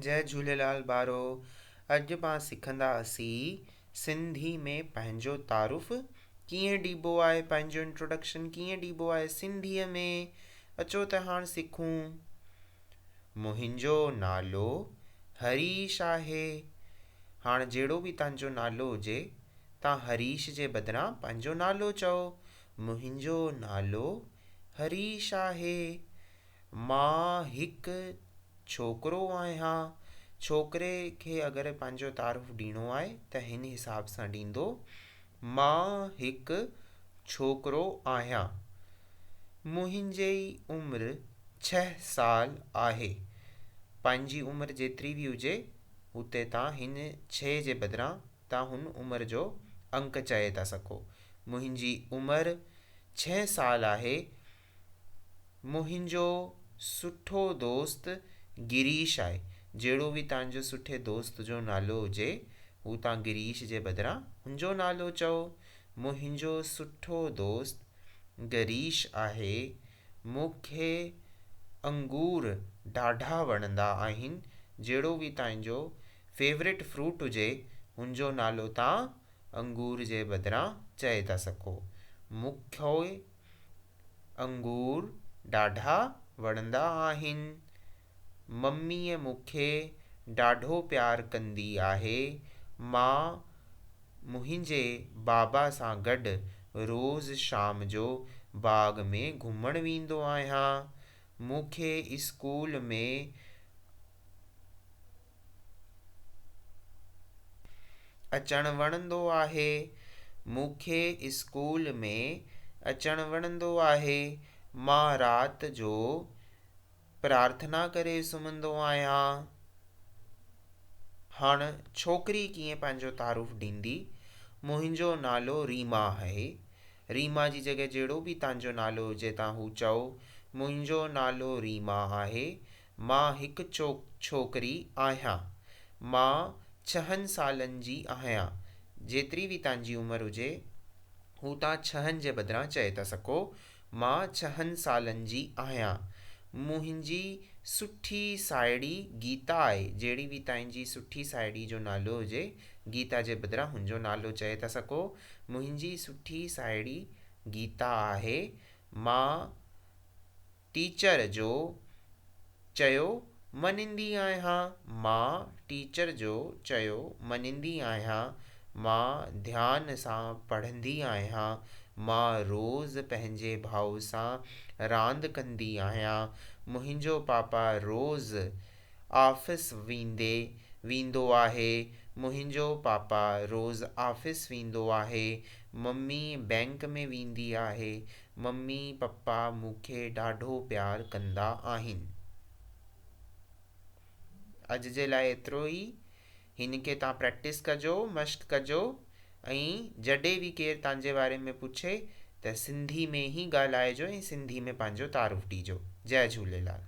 جئي جهوليلال ٻارو اڄ پاڻ سکنداسين سنڌي ۾ پنهنجو تعارف ڪيئن ڏبو آهي پنهنجو انٽروڊڪشن ڪيئن ڏبو آهي سنڌيء ۾ اچو ته هاڻ سکون منهنجو نالو هريش آهي هاڻ جهڙو به توهان جو نالو هجي توهان هريش جي بدران پنهنجو نالو چئو منهنجو نالو هريش آهي مان هڪ ڇوڪرو آهيان. ڇوڪري کي اگر پنهنجو تعارف ڏيڻو آهي ته هن حساب سان ڏيندو، مان هڪ ڇوڪرو آهيان. منهنجي عمر ڇهه سال آهي. پنهنجي عمر جيتري به هجي هتي تان هن ڇهه جي بدران تان هن عمر جو انڪ چئي ٿا سگهو. منهنجي عمر ڇهه سال آهي. منهنجو سٺو دوست گريش آهي. جهڙو به توهان جو سٺي دوست جو نالو هجي، هو توهان گريش جي بدران هن جو نالو چئو. منهنجو سٺو دوست گريش آهي. مون کي انگور ڏاڍا وڻندا آهن. جهڙو به توهان جو فيورٽ فروٽ هجي، هن جو نالو توهان انگور جي بدران چئي ٿا سگهو. مون کي انگور ڏاڍا وڻندا آهن. مميء مون کي ڏاڍو پيار ڪندي آهي. مان منهنجي بابا سان گڏ روز شام جو باغ ۾ گهمڻ ويندو آهيان. مون کي اسڪول ۾. اچڻ وڻندو آهي. مون کي اسڪول ۾ اچڻ وڻندو آهي. مان رات جو پرارٿنا ڪري سمهندو آهيان. هاڻ ڇوڪري ڪيئن پنهنجو تعارف ڏيندي؟ منهنجو نالو ريما آهي. ريما جي جڳهه جهڙو به توهان جو نالو هجي توهان هو چئو. منهنجو نالو ريما آهي. مان هڪ ڇوڪري آهيان. مان ڇهن سالن جي آهيان. جيتري به توهان جي عمر هجي، هو توهان ڇهن جي بدران چئي ٿا سگهو، مان ڇهن سالن جي آهيان. منهنجي سٺي ساهيڙي گيتا آهي. جهڙي به توهان جي سٺي ساهيڙي جو نالو هجي، گيتا جي بدران هن جو نالو چئي ٿا سگهو. منهنجي سٺي ساهيڙي گيتا آهي. مان. ٽيچر جو چيو مڃيندي آهيان. مان ٽيچر جو چيو مڃيندي آهيان. مان ڌيان سان پڙهندي آهيان. مان روز پنهنجي ڀاء سان راند ڪندي آهيان. منهنجو پاپا روز آفيس ويندي ويندو آهي. منهنجو پاپا روز آفيس ويندو آهي. ممي بئنڪ ۾ ويندي آهي. ممي پپا مون کي ڏاڍو پيار ڪندا آهن. اڄ جي لاء ايترو ئي. هن کي توهان پريڪٽس ڪجو، مشق ڪجو ۽ جڏهن به ڪير توهان جي باري ۾ پڇي ته سنڌي ۾ ئي ڳالهائجو ۽ سنڌي ۾ پنهنجو تعارف ڏجو. جئي جهوليلال.